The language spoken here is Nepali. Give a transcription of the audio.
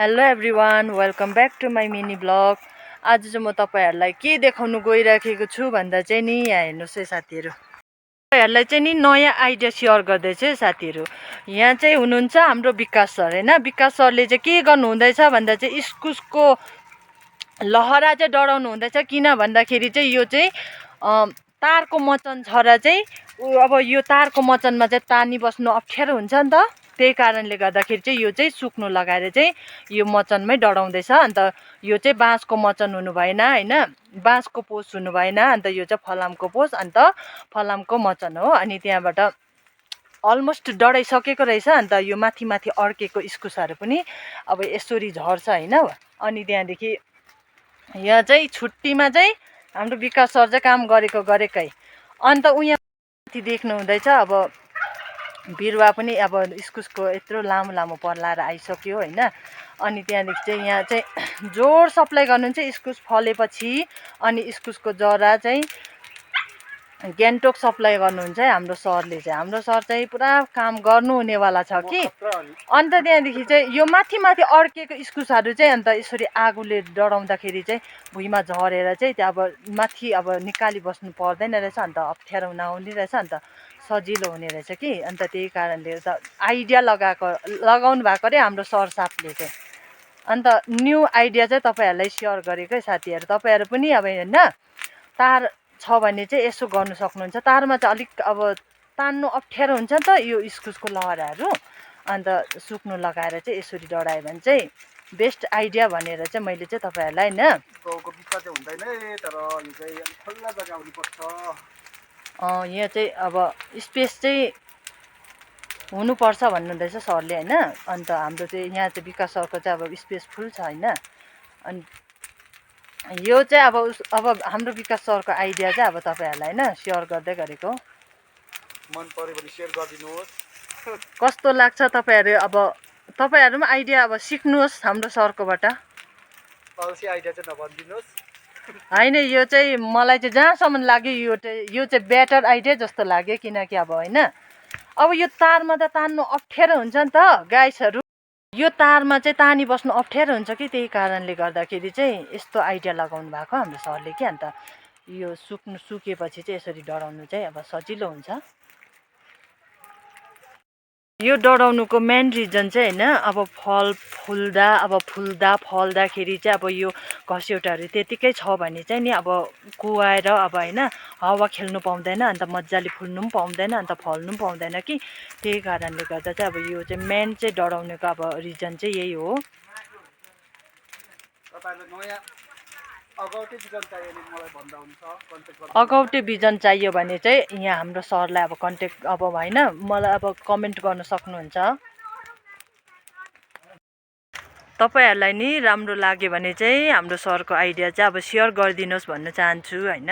Hello everyone, welcome back to my mini vlog. आज चाहिँ म तपाईँहरूलाई के देखाउनु गइराखेको छु भन्दा चाहिँ नि यहाँ हेर्नुहोस् है साथीहरू, तपाईँहरूलाई चाहिँ नि नयाँ आइडिया सेयर गर्दैछु है साथीहरू। यहाँ चाहिँ हुनुहुन्छ हाम्रो विकास सर होइन। विकास सरले चाहिँ के गर्नु हुँदैछ भन्दा चाहिँ इस्कुसको लहरा चाहिँ डढाउनु हुँदैछ। किन भन्दाखेरि चाहिँ यो चाहिँ तारको मचन छ र चाहिँ अब यो तारको मचनमा चाहिँ तानी बस्नु अप्ठ्यारो हुन्छ नि त। त्यही कारणले गर्दाखेरि चाहिँ यो चाहिँ सुक्नु लगाएर चाहिँ यो मचनमै डढाउँदैछ। अन्त यो चाहिँ बाँसको मचन हुनु भएन होइन, बाँसको पोस हुनु भएन। अन्त यो चाहिँ फलामको पोस, अन्त फलामको मचन हो। अनि त्यहाँबाट अलमोस्ट डढाइसकेको रहेछ। अन्त यो माथि माथि अड्केको इस्कुसहरू पनि अब यसरी झर्छ होइन। अनि त्यहाँदेखि यहाँ चाहिँ छुट्टीमा चाहिँ हाम्रो विकास सर चाहिँ काम गरेकै। अन्त उहाँ माथि देख्नु हुँदैछ अब बिरुवा पनि अब इस्कुसको यत्रो लामो लामो पर्लाएर आइसक्यो होइन। अनि त्यहाँदेखि चाहिँ यहाँ चाहिँ जोर सप्लाई गर्नुहुन्छ इस्कुस फलेपछि। अनि इस्कुसको जरा चाहिँ ग्यान्टोक सप्लाई गर्नुहुन्छ है हाम्रो सरले चाहिँ। हाम्रो सर चाहिँ पुरा काम गर्नुहुनेवाला छ कि। अन्त त्यहाँदेखि चाहिँ यो माथि माथि अड्केको इस्कुसहरू चाहिँ अन्त यसरी आगोले डढाउँदाखेरि चाहिँ भुइँमा झरेर चाहिँ त्यो अब माथि अब निकाली बस्नु पर्दैन रहेछ। अन्त अप्ठ्यारो नहुने रहेछ, अन्त सजिलो हुने रहेछ कि। अन्त त्यही कारणले त आइडिया लगाउनु भएको अरे हाम्रो सर साहबले चाहिँ। अन्त न्यू आइडिया चाहिँ तपाईँहरूलाई सेयर गरेको है साथीहरू। तपाईँहरू पनि अब होइन तार छ भने चाहिँ यसो गर्नु सक्नुहुन्छ। तारमा चाहिँ अलिक अब तान्नु अप्ठ्यारो हुन्छ नि त यो इस्कुसको लहराहरू। अन्त सुक्नु लगाएर चाहिँ यसरी डढायो भने चाहिँ बेस्ट आइडिया भनेर चाहिँ मैले चाहिँ तपाईँहरूलाई होइन यहाँ चाहिँ अब स्पेस चाहिँ हुनुपर्छ भन्नुहुँदैछ सरले होइन। अन्त हाम्रो चाहिँ यहाँ चाहिँ विकास सरको चाहिँ अब स्पेस फुल छ होइन। अनि यो चाहिँ अब हाम्रो विकास सरको आइडिया चाहिँ अब तपाईँहरूलाई होइन सेयर गर्दै गरेको। मन पर्यो भने सेयर गरिदिनुहोस्। कस्तो लाग्छ तपाईँहरू अब तपाईँहरू पनि आइडिया अब सिक्नुहोस् हाम्रो सरकोबाट। अवश्य आइडिया चाहिँ नभनिदिनुहोस् होइन, यो चाहिँ मलाई चाहिँ जहाँसम्म लाग्यो यो चाहिँ बेटर आइडिया जस्तो लाग्यो। किनकि अब होइन अब यो तारमा त तान्नु अप्ठ्यारो हुन्छ नि त गाइसहरू। यो तारमा चाहिँ तानी बस्नु अप्ठ्यारो हुन्छ कि। त्यही कारणले गर्दाखेरि चाहिँ यस्तो आइडिया लगाउनु भएको हाम्रो सरले कि। अन्त यो सुकेपछि चाहिँ यसरी डढाउनु चाहिँ अब सजिलो हुन्छ। यो डढाउनुको मेन रिजन चाहिँ होइन अब फल्दाखेरि चाहिँ अब यो घस्यौटाहरू त्यतिकै छ भने चाहिँ नि अब कुहाएर अब होइन हावा खेल्नु पाउँदैन। अन्त मजाले फुल्नु पनि पाउँदैन, अन्त फल्नु पनि पाउँदैन कि। त्यही कारणले गर्दा चाहिँ अब यो चाहिँ मेन चाहिँ डढाउनेको अब रिजन चाहिँ यही हो। अगौटे बिजन चाहियो भने चाहिँ यहाँ हाम्रो सरलाई अब कन्ट्याक्ट अब होइन मलाई अब कमेन्ट गर्न सक्नुहुन्छ। तपाईँहरूलाई नि राम्रो लाग्यो भने चाहिँ हाम्रो सरको आइडिया चाहिँ अब सेयर गरिदिनुहोस् भन्न चाहन्छु होइन।